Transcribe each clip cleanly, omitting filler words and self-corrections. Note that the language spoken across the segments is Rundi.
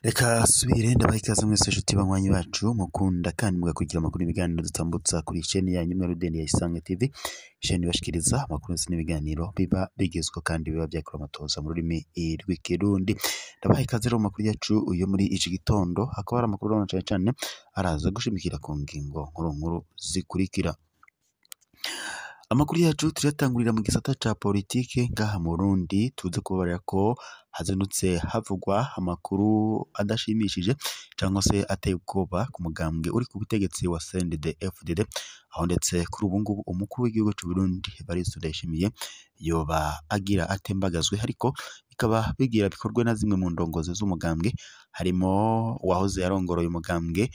Reka subire ndabaha ikaze mwese nshuti banywanyi bacu mukunda kandi mugakurikira amakuru n'ibiganiro dutambutsa kuri chaîne yanyu Rudende ya Isange TV, chaîne ibashikiriza amakuru ndetse n'ibiganiro biba bigezweho kandi biba byakorewe amatohoza mu rurimi rw'Ikirundi. Ndabaha ikaze rero mu makuru yacu yo muri iki gitondo, hakaba hari amakuru urabona cane cane araza gushimikira ku ngingo nkuru nkuru zikurikira. Amakuru yacu turayatangurira mu gisata ca politike ngaha mu Burundi, tuze kubabarira ko hazindutse havugwa amakuru adashimishije cyangwa se ateye ubwoba ku mugambwe uri ku butegetsi wa CNDD-FDD, aho ndetse kuri ubu ngubu umukuru w'igihugu c'u Burundi Evariste Ndayishimiye yoba agira atembagazwe, ariko bikaba bigira bikorwe na zimwe mu ndongozi z'umugambwe, harimo uwahoze yarongoroye umugambwe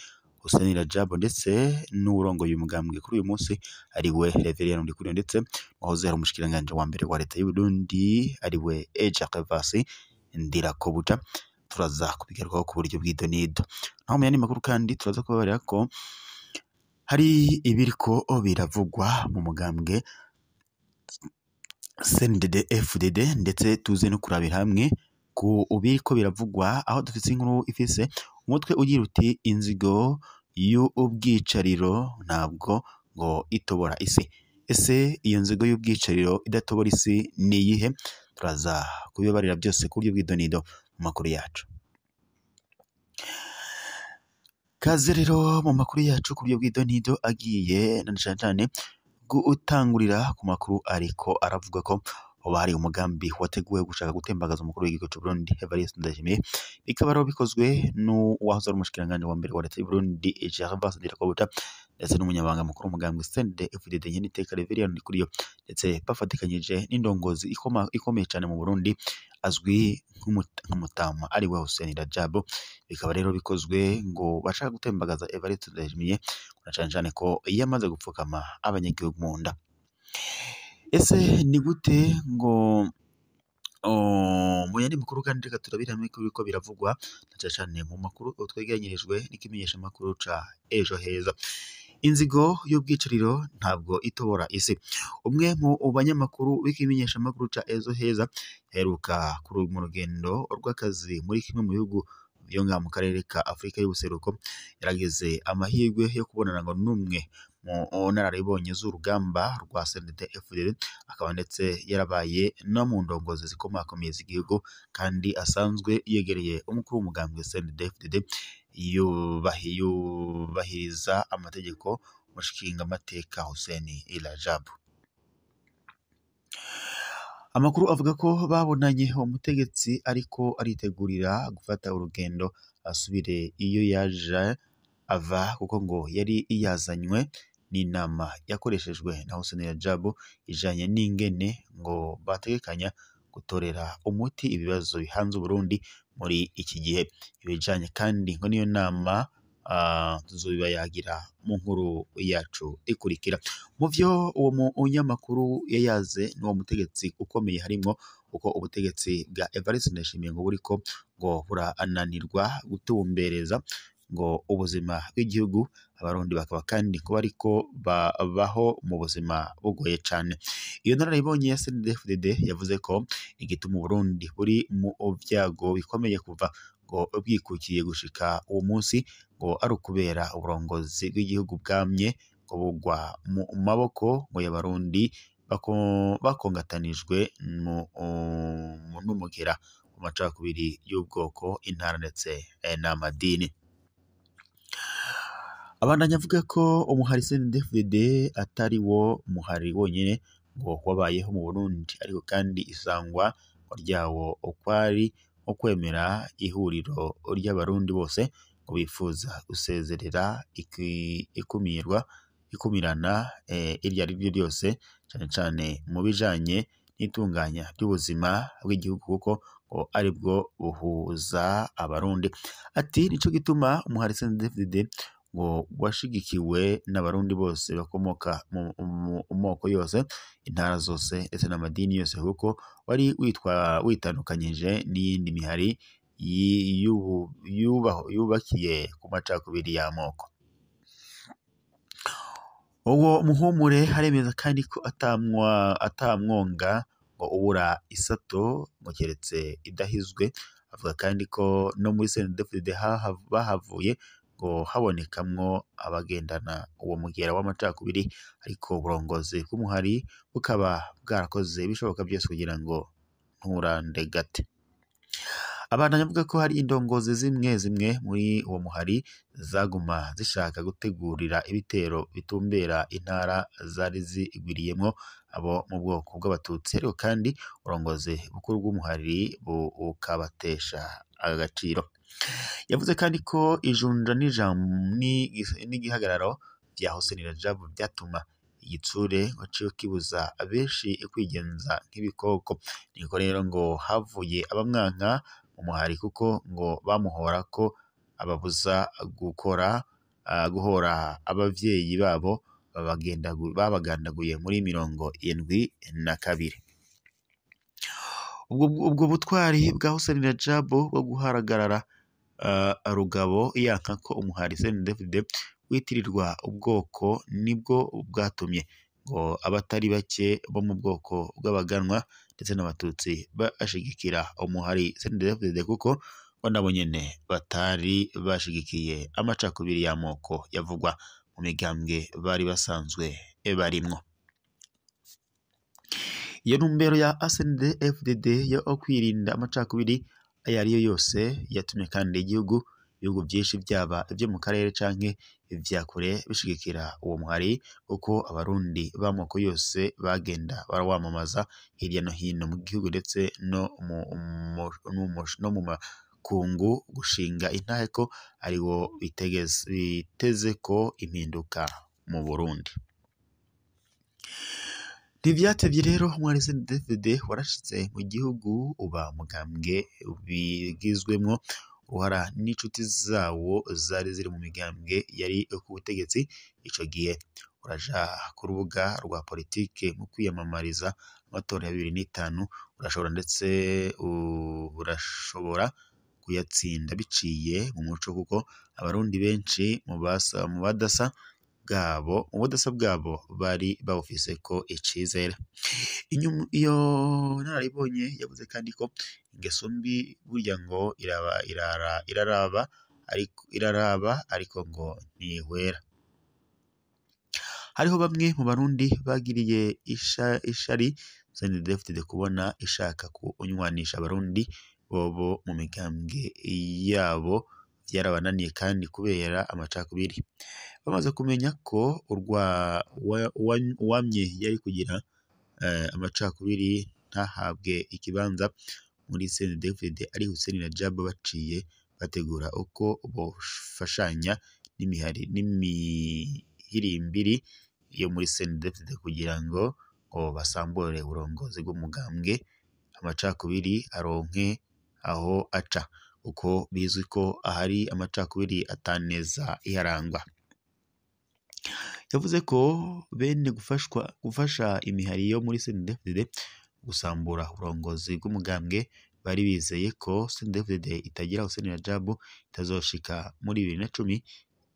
Hussein Rajab ndetse n'uwurongoye umugambwe kuri uyu munsi ariwe Reverien Ndikuriyo, ndetse wahoze ari umushikiranganji wa mbere wa leta y'u Burundi ariwe Jacques Vasi Ndirakobuca. Turaza kubigarukaho ku buryo bw'idonido. Naho mu yandi makuru kandi turaza kubabarira ko hari ibiriko biravugwa mu mugambwe CNDD FDD, ndetse tuze no kurabira hamwe ku biriko biravugwa, aho dufise inkuru ifise umutwe ugira uti inzigo y'ubwicariro ntabwo ngo itobora isi. Ese iyo nzigo y'ubwicariro idatobora isi ni iyihe? Turaza kubibarira byose ku buryo bw'idonido mu makuru yacu. Kaze rero mu makuru yacu ku buryo bw'idonido agiye na cane cane gutangurira ku makuru ariko aravuga ko hoba hari umugambi wateguwe gushaka gutembagaza umukuru w'igihugu c'u Burundi Evariste Ndayishimiye, bikaba rero bikozwe n'uwahoze ari umushikiranganji wa mbere wa leta y'u Burundi Gervais Ndirakobuca ndetse n'umunyamabanga mukuru w'umugambwe CNDD-FDD Nyeniteka Reverien Ndikuriyo, ndetse bafatikanyije n'indongozi ikomeye cane mu Burundi azwi nk'umutama ariwe Hussein Rajab. Bikaba rero bikozwe ngo bashaka gutembagaza Evariste Ndayishimiye na cane cane ko yamaze gupfukama abanyagihugu mu nda. Ese ni gute ngo mu yandi makuru kandi reka turabira hamwe ko biravugwa na cane cane mu makuru twegeranyirijwe n'ikimenyesha makuru ca Ejo Heza. Inzigo y'ubwicariro ntabwo itobora isi. Umwe mu banyamakuru b'ikimenyesha makuru ca Ejo Heza yaheruka kuri mu rugendo rw'akazi muri kimwe mu bihugu byo ngaha mu karere ka Afurika y'ubuseruko, yarageze amahirwe yo kubonana ngo n'umwe mu nararibonye z'urugamba rwa CNDD-FDD, akaba ndetse yarabaye no mu ndongozi zikomakomeye z'igihugu kandi asanzwe yegereye umukuru w'umugambwe CNDD-FDD yubahiriza amategeko umushingamateka Hussein Rajab. Amakuru avuga ko babonanye uwo mutegetsi ariko aritegurira gufata urugendo asubire iyo yaje ava, kuko ngo yari yazanywe n'inama yakoreshejwe na Hussein Rajab ijanye n'ingene ngo bategekanya gutorera umuti ibibazo bihanze Uburundi muri iki gihe. Ibijanye kandi ngo niyo nama tuzobiba yagira mu nkuru yacu ikurikira. Mu vyo uwo munyamakuru yayaze n'uwo mutegetsi ukomeye harimwo uko ubutegetsi bwa Evariste Ndayishimiye ngo buriko ngo burananirwa gutumbereza ngo ubuzima bw'igihugu, abarundi bakaba kandi kuba ariko babaho mu buzima bugoye cane. Iyo nararibonye ya CNDD-FDD yavuze ko igituma Uburundi buri mu vyago bikomeye kuva ngo bwikukiye gushika uwo munsi ngo ari ukubera uburongozi bw'igihugu bwamye ngo bugwa mu maboko ngo y'abarundi bakongatanijwe n'umugera mu macakubiri y'ubwoko, intara ndetse n'amadini. Abandanya avuga ko umuhari CNDD-FDD atari wo muhari wonyene ngo wabayeho mu Burundi, ariko kandi isangwa ryawo ukwari nko kwemera ihuriro ry'abarundi bose ngo bifuza gusezerera ikumirwa ikumirana iryo ari ryo ryose, cane cane mu bijanye n'itunganya ry'ubuzima bw'igihugu, kuko ngo aribwo buhuza abarundi. Ati nico gituma umuhari CNDD-FDD ngo washigikiwe n'abarundi bose bakomoka mu moko yose, intara zose ndetse n'amadini yose, kuko wari witandukanyije n'iyindi mihari yubakiye ku macakubiri y'amoko. Uwo muhumure haremeza kandi ko atamwonga ngo ubura isato ngo keretse idahizwe. Avuga kandi ko no muri CNDD-FDD bahavuye ngo habonekamwo abagendana uwo mugera w'amacakubiri, ariko uburongozi bw'umuhari bukaba bwarakoze ibishoboka byose kugira ngo nturandegate. Abandanya avuga ko hari indongozi zimwe zimwe muri uwo muhari zaguma zishaka gutegurira ibitero bitumbera intara zari zigwiriyemwo abo mu bwoko bw'Abatutsi, ariko kandi uburongozi bukuru bw'umuhari bukabatesha agaciro. Yavuze kandi ko ijunja n'igihagararo vya Hussein Rajab vyatuma igitsure ngo ciwe kibuza abenshi kwigenza nk'ibikoko. Niko rero ngo havuye abamwanka mu muhari kuko ngo bamuhora ko ababuza gukora guhora abavyeyi babo babagandaguye muri 72. Ubwo butwari bwa Hussein Rajab bwo guhagarara rugabo yanka ko umuhari CNDD-FDD witirirwa ubwoko nibwo bwatumye ngo abatari bake bo mu bwoko bw'abaganwa ndetse n'Abatutsi bashigikira umuhari CNDD-FDD kuko ngo nabo nyene batari bashigikiye amacakubiri y'amoko yavugwa mu migambwe bari basanzwe barimwo. Iyo ntumbero ya CNDD-FDD yo kwirinda amacakubiri ayo ariyo yose yatumye kandi ibihugu vyinshi vyaba ivyo mu karere canke ivya kure bishigikira uwo muhari, kuko Abarundi b'amoko yose bagenda barawamamaza hirya no hino mu gihugu ndetse no mu makungu, gushinga intahe ko ariwo biteze ko impinduka mu Burundi. Ntivyatevye rero umuhari CNDD-FDD warashitse mu gihugu uba umugambwe bigizwemwo uruhara n'inshuti zawo zari ziri mu migambwe yari ku butegetsi ico gihe, uraja ku rubuga rwa politike mu kwiyamamariza amatora ya 2005, urashobora ndetse urashobora kuyatsinda biciye mu muco, kuko Abarundi benshi mu budasa bwabo bari bawufiseko icizere. Iyo nararibonye yavuze kandi ko ingeso mbi burya ngo iraraba ariko ngo ntihwera. Hariho bamwe mu Barundi bagiriye ishari CNDD-FDD kubona ishaka kunywanisha Abarundi bobo mu migambwe yabo vyarabananiye kandi kubera amacakubiri. Bamaze kumenya ko uwamye yari kugira amacakubiri ntahabwe ikibanza muri CNDD-FDD ari Hussein Rajab, baciye bategura uko bofashanya n'imihirimbiri yo muri CNDD-FDD kugira ngo basambure uburongozi bw'umugambwe, amacakubiri aronke aho aca, kuko bizwi ko ahari amacakubiri ataneza iharangwa. Yavuze ko bene gufasha imihari yo muri CNDD-FDD gusambura uburongozi bw'umugambwe bari bizeye ko CNDD-FDD itagira Hussein Rajab itazoshika muri 2010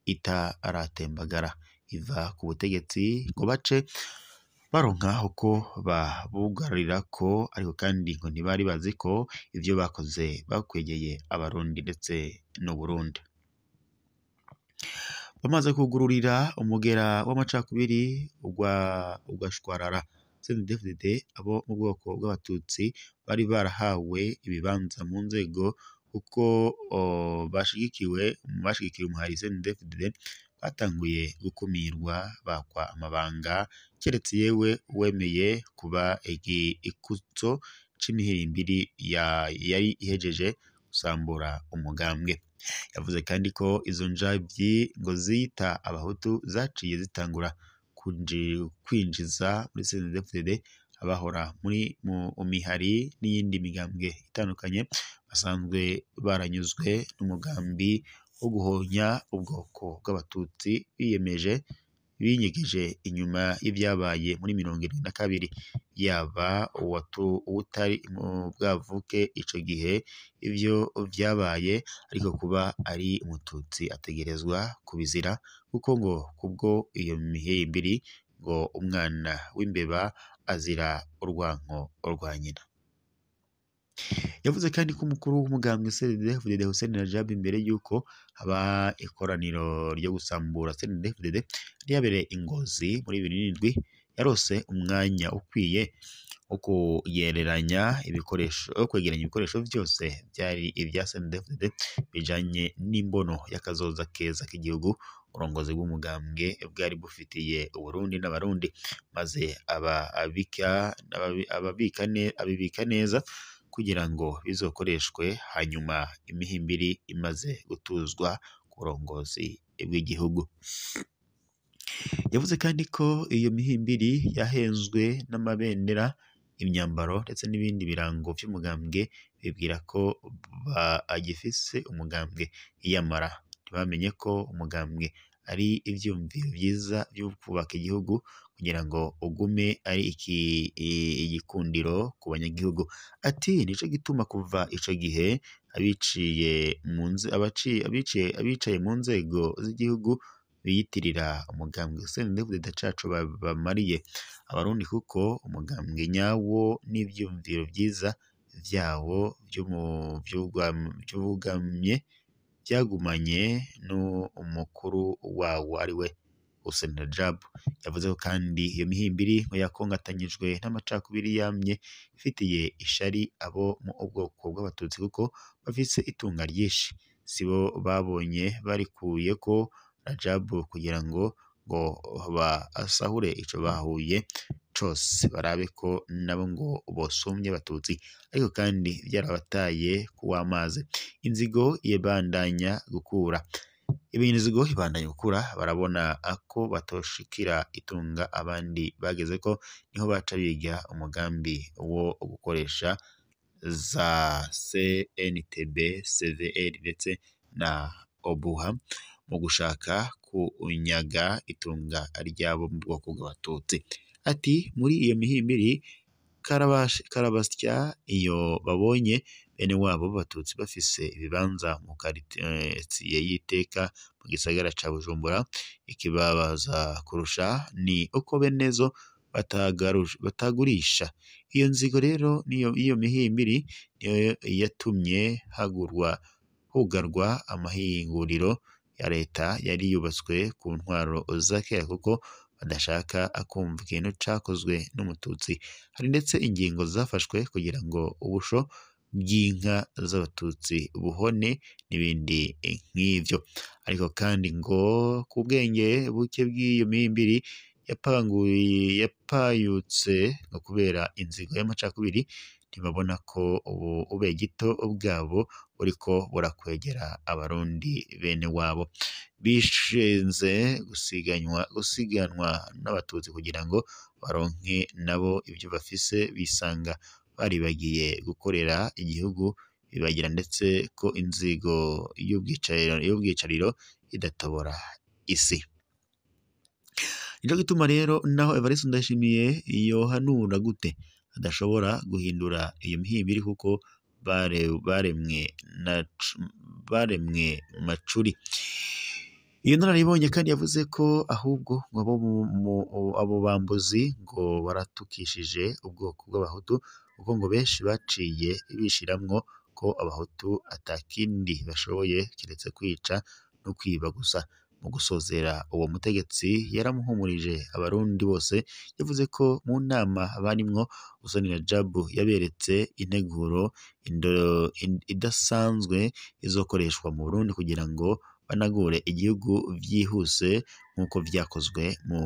itaratembagara iva ku butegetsi, ngo bace baronka uko babugarirako, ariko kandi ngo ntibari bazi ko ivyo bakoze bakwegeye Abarundi ndetse n'Uburundi. Bamaze kugururira umugera w'amacakubiri ugashwarara CNDD-FDD, abo mu bwoko bw'Abatutsi bari barahawe ibibanza mu nzego kuko bashigikiye umuhari CNDD-FDD, batanguye gukumirwa bakwa amabanga, keretse yewe uwemeye kuba igikutso c'imihirimbiri yari ihejeje gusambura umugambwe. Yavuze kandi ko izo njavyi ngo ziyita Abahutu zaciye zitangura kwinjiza muri CNDD-FDD abahora muri mu mihari n'iyindi migambwe itandukanye basanzwe baranyuzwe n'umugambi wo guhonya ubwoko bw'Abatutsi biyemeje binyegeje inyuma y'ivyabaye muri 72, yaba uwutari mu bwavuke ico gihe ivyo vyabaye, ariko kuba ari umututsi ategerezwa kubizira, kuko ngo kubwo iyo mihimbiri ngo umwana w'imbeba azira urwanko rwa nyina. Yavuze kandi ko umukuru w'umugambwe CNDD-FDD Hussein Rajab imbere y'uko haba ikoraniro ryo gusambura CNDD-FDD ryabereye i Ngozi muri 2007, yarose umwanya ukwiye wo kugereranya ibikoresho, wo kwegeranya ibikoresho vyose vyari ivya CNDD-FDD bijanye n'imbono y'akazoza keza k'igihugu uburongozi bw'umugambwe bwari bufitiye Uburundi n'Abarundi, maze abibika neza kugira ngo bizokoreshwe hanyuma imihimbiri imaze gutuzwa ku burongozi bw'igihugu. Yavuze kandi ko iyo mihimbiri yahenzwe n'amabendera, imyambaro ndetse n'ibindi birango vy'umugambwe, bibwira ko bagifise umugambwe, iyamara ntibamenye ko umugambwe ari ivyumviro vyiza vyo kubaka igihugu kugira ngo ugume ari igikundiro ku banyagihugu. Ati nico gituma kuva ico gihe abicaye mu nzego z'igihugu biyitirira umugambwe CNDD-FDD caco bamariye Abarundi, kuko umugambwe nyawo n'ivyumviro vyiza vyawo vyugamye vyagumanye n'umukuru wawo ariwe Hussein Rajab. Yavuze ko kandi iyo mihimbiri ngo yakongatanyijwe n'amacakubiri yamye ifitiye ishari abo mu bwoko bw'Abatutsi kuko bafise itunga ryinshi, sibo babonye barikuyeko Rajab kugira ngo basahure ico bahuye cose, barabe ko nabo ngo bosumvye Abatutsi, ariko kandi vyarabataye kuw'amazi. Inzigo ibandanya gukura, barabona ko batoshikira itunga abandi bagezeko, niho baca biga umugambi wo gukoresha za CNTB, CVR ndetse na OBUHA mu gushaka kunyaga itunga ryabo mu bwoko bw'Abatutsi. Ati muri iyo mihimbiri karabasya iyo babonye bene wabo b'Abatutsi bafise ibibanza mu karitiye y'iteka mu gisagara ca Bujumbura, ikibabaza kurusha ni uko benezo batagurisha. Iyo nzigo rero iyo mihimbiri niyo yatumye hugarwa amahinguriro ya leta yari yubatswe ku ntwaro za kera, kuko badashaka kumva ikintu cakozwe n'Umututsi. Hari ndetse ingingo zafashwe kugira ngo ubusho bw'inka z'Abatutsi buhone n'ibindi nk'ivyo. Ariko kandi ngo ku bwenge buke bw'iyo mihimbiri yapayutse ngo kubera inzigo y'amacakubiri, ntibabona ko ubegito bwabo buriko burakwegera Abarundi bene wabo, bishinze gusiganwa n'Abatutsi kugira ngo baronke nabo ivyo bafise, bisanga baribagiye gukorera igihugu, bibagira ndetse ko inzigo y'ubwicariro idatobora isi. Nico gituma rero naho Evariste Ndayishimiye yohanura gute adashobora guhindura iyo mihimbiri, kuko baremwe macuri. Iyo nararibonye kandi yavuze ko ahubwo ngo abo bambuzi ngo baratukishije ubwoko bw'Abahutu, kuko ngo benshi baciye bishiramwo ko Abahutu atakindi bashoboye kiretse kwica no kwiba gusa. Mu gusozera uwo mutegetsi yaramuhumurije Abarundi bose, yavuze ko mu nama barimwo Hussein Rajab yaberetse integuro idasanzwe izokoreshwa mu Burundi kugira ngo banagure igihugu vyihuse nk'uko vyakozwe mu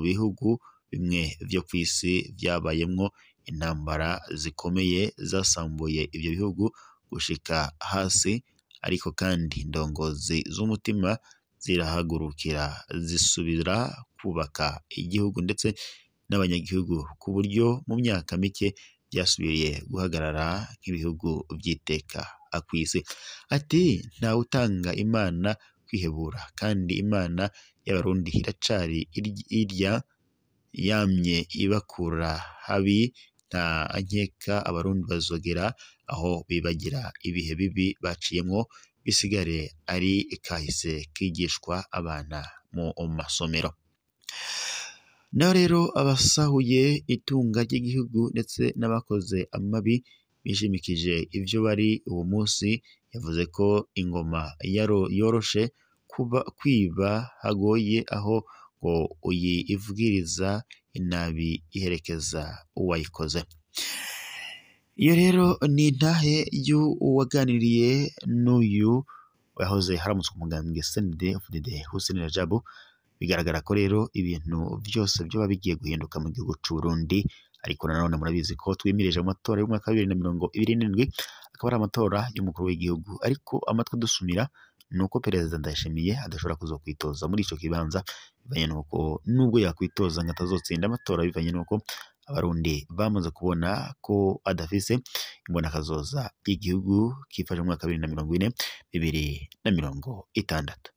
bihugu bimwe vyo kw'isi vyabayemwo intambara zikomeye zasambuye ivyo bihugu gushika hasi, ariko kandi indongozi z'umutima zirahagurukira zisubira kubaka igihugu ndetse n'abanyagihugu, ku buryo mu myaka mike vyasubiye guhagarara nk'ibihugu vy'iteka kw'isi. Ati ntawutanga Imana kwihebura, kandi Imana y'abarundi iracari irya yamye ibakura habi, nta nkeka abarundi bazogera aho bibagira ibihe bibi baciyemwo, bisigare ari kahise kigishwa abana mu masomero. Naho rero abasahuye itunga ry'igihugu ndetse n'abakoze amabi bishimikije ivyo bari uwo munsi, yavuze ko ingoma yoroshe kuba kwiba hagoye aho ngo uyivugiriza inabi iherekeza uwayikoze. Iyo rero ni intahe y'uwaganiriye n'uyu yahoze haramutswe umugambwe CNDD-FDD Hussein Rajabu. Bigaragara ko rero ibintu byose byoba bigiye guhinduka mu gihugu c'u Burundi, ariko nanone murabizi ko twimirije mu matora y'umwaka wa 2027, akaba ari amatora y'umukuru w'igihugu, ariko amatwi dusumira nuko Perezida Ndayishimiye adashobora kuzokwitoza muri ico kibanza, bivanye nuko nubwo yakwitoza ngo atazotsinda amatora, bivanye nuko abarundi bamaze kubona ko adafise imbonakazoza y'igihugu kifashe mu mwaka wa 2040 2060.